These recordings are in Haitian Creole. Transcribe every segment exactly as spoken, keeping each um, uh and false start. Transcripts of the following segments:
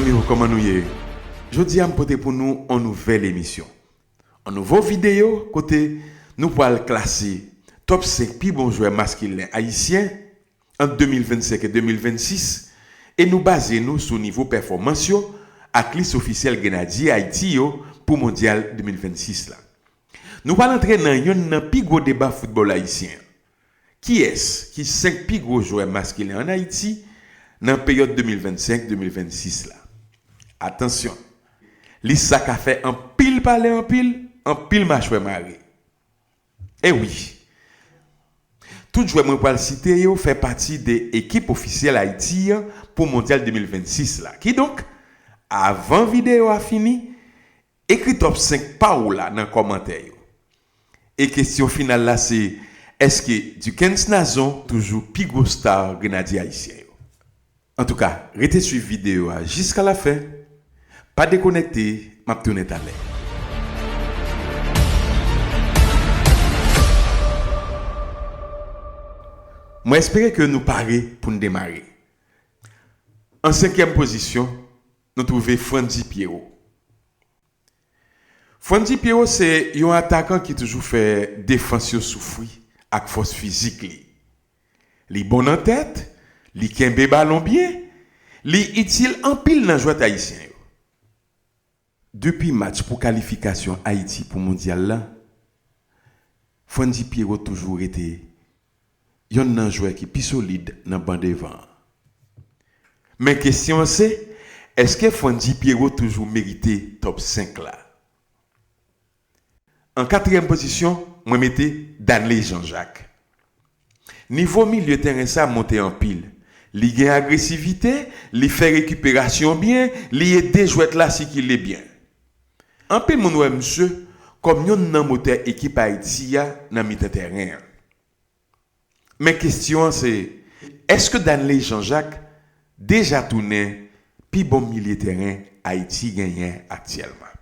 Yo, kòman nou ye? Jodi a, m pote pou nou yon nouvèl emisyon. Yon nouvo videyo kote nou pral klase top senk pi bon jwè maskilen ayisyen ant de mil vennsenk e de mil vennsis, e nou baze nou sou nivo pèfòmans yo ak lis ofisyèl Grenadye Ayiti yo pou Mondyal de mil vennsis la. Nou pral antre nan yonn nan pi gwo deba foutbòl ayisyen an. Kiyès ki senk pi gwo jwè maskilen ann Ayiti nan peryòd de mil vennsenk de mil vennsis la? Atansyon, lis sa ka fè anpil pale anpil, anpil machwè mare. E wi, tout jwè mwen pral site yo fè pati de ekip ofisyèl Ayiti an pou Mondyal de mil vennsis la. Kidonk, avan videyo a fini, ekri top senk pa w la nan kòmantè yo. E kesyon final la se, èske Duckens Nazon toujou pi gwo star Grenadye Ayisyen yo? Antouka, rete swiv videyo a jiska lafen. Pa dekonekte, m ap tounen talè. Mwen espere ke nou pare pou n demare. An senkyèm pozisyon, nou twouve Frandy Pierrot. Frandy Pierrot se yon atakan ki toujou fè defans yo soufri ak fòs fizik li. Li bon nan tèt, li kenbe balon byen, li itil anpil nan jwèt ayisyen yo. Depi match pou kalifikasyon Ayiti pou Mondyal la, Frandy Pierrot toujou rete yonn nan jwè ki pi solid nan ban devan an. Men kesyon an se, èske Frandy Pierrot toujou merite top senk la? An katriyèm pozisyon, mwen mete Danley Jean-Jacques. Nivo milye teren sa monte anpil. Li gen agresivite, li fè rekiperasyon byen, li ede jwèt la sikile byen. Anpil moun wè misye kòm yonn nan motè ekip Ayiti a nan mitan teren an. Men kesyon an se, èske Danley Jean-Jacques deja tounen pi bon milye teren Ayiti genyen aktyèlman?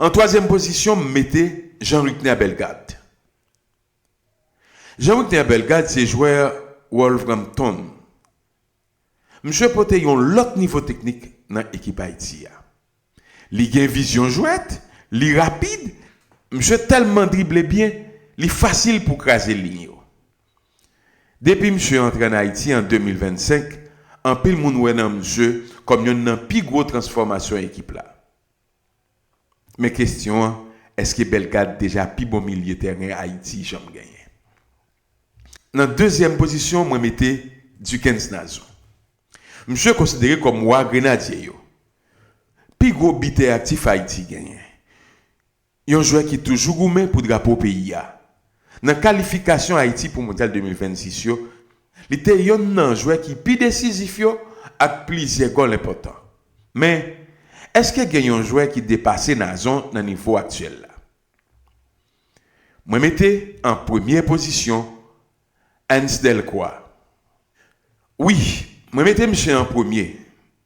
An twazyèm pozisyon, m mete Jean Ricner Bellegarde. Jean Ricner Bellegarde se jwè Wolverhampton. Misye pote yon lòt nivo teknik nan ekip Ayiti a. Li gen vizyon jwèt, li rapid, misye tèlman drible byen, li fasil pou kraze liy yo. Depi misye antre ann Ayiti an de mil vennsenk, anpil moun wè nan misye kòm yonn nan pi gwo transfòmasyon ekip la. Men kesyon an, èske Bellegarde deja pi bon milye teren Ayiti janm genyen? Nan dezyèm pozisyon, mwen mete Duckens Nazon. Misye konsidere kòm wa Grenadye yo. Pi gwo bitè aktif Ayiti genyen. Yon jwè ki toujou goumen pou drapo peyi a. Nan kalifikasyon Ayiti pou Mondyal de mil vennsis yo, li te yonn nan jwè ki pi desizif yo ak plizyè gòl enpòtan. Men, èske gen yon jwè ki depase Nazon nan nivo aktyèl la? Mwen mete an premye pozisyon Hans Delcroix. Wi, mwen mete misye an premye.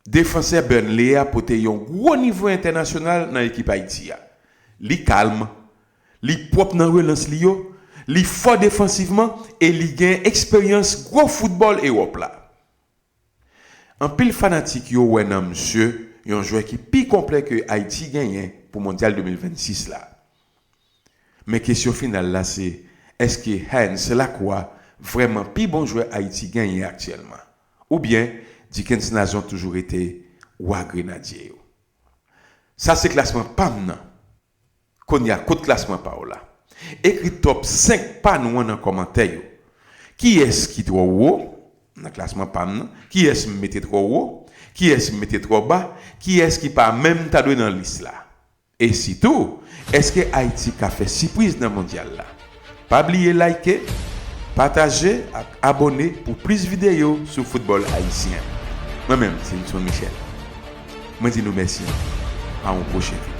Defansè Burnley a pote yon gwo nivo entènasyonal nan ekip Ayiti a. Li kalm, li pwòp nan relans li yo, li fò defansivman e li gen eksperyans gwo foutbòl Ewòp la. Anpil fanatik yo wè nan misye yon jwè ki pi konplè ke Ayiti genyen pou Mondyal de mil vennsis la. Men kesyon final la se, èske Hans Lacroix vrèman pi bon jwè Ayiti genyen aktyèlman? Oubyen Duckens Nazon toujou rete wa Grenadye yo? Sa se klasman pa m nan. Kounye a, kot klasman pa w la? Ekri top senk pa nou an nan kòmantè yo. Kiyès ki twò wo nan klasman pa m nan? Kiyès m mete twò wo? Kiyès m mete twò ba? Kiyès ki pa menm ta dwe nan lis la? E sitou, èske Ayiti ka fè sipriz nan mondyal la? Pa bliye like, pataje ak abòne pou plis videyo sou foutbòl ayisyen. Mwen menm, se Wilson Michel. Mwen di nou mèsi. A yon pwochen videyo.